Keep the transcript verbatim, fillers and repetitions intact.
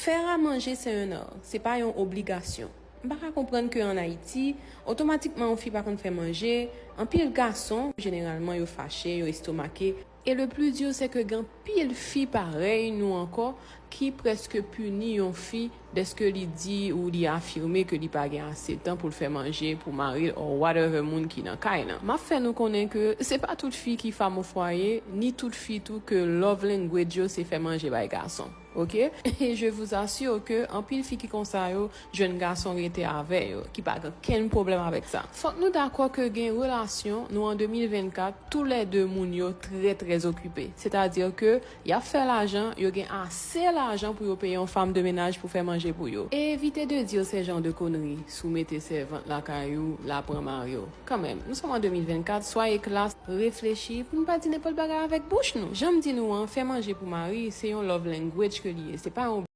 Faire à manger, c'est un art, se pa yon obligasyon. M pa ka konprann ke an Ayiti, otomatikman yon fi pa konn fè manje, anpil gason, jeneralman, yo fache, yo estomake. E le pli di, se ke gen anpil fi parèy nou ankò ki prèske pini yon fi dèske li di ou li afime ke li pa gen ase tan pou l fè manje pou mari l or whatever moun ki nan kay lan. M ap fè nou konnen ke se pa tout fi ki femme au foyer, ni tout fi tou ke love language yo se fè manje bay gason. Ok? Et je vous assure ke anpil fi ki konsa yo, jèn gason rete avè yo, ki pa gen kenn pwoblèm avèk sa. Fòk nou dakò ke gen relasyon, nou an de mil vennkat, toulède moun yo trè, trè okipe. Sètadi ke y ap fè lajan, yo gen ase lajan pou yo peye yon femme de ménage pou fè manje pou yo. Et évitez de dire ce genre de conneries, si w mete sèvant lakay ou, l a pran mari w. Kanmenm, nous sommes en de mil vennkat, soyez classe, reflechi, pou n pa di nenpòt bagay avèk bouch nou. Jan m di nou an, fè manje pou mari, se yon love language ke li ye. Se pa yon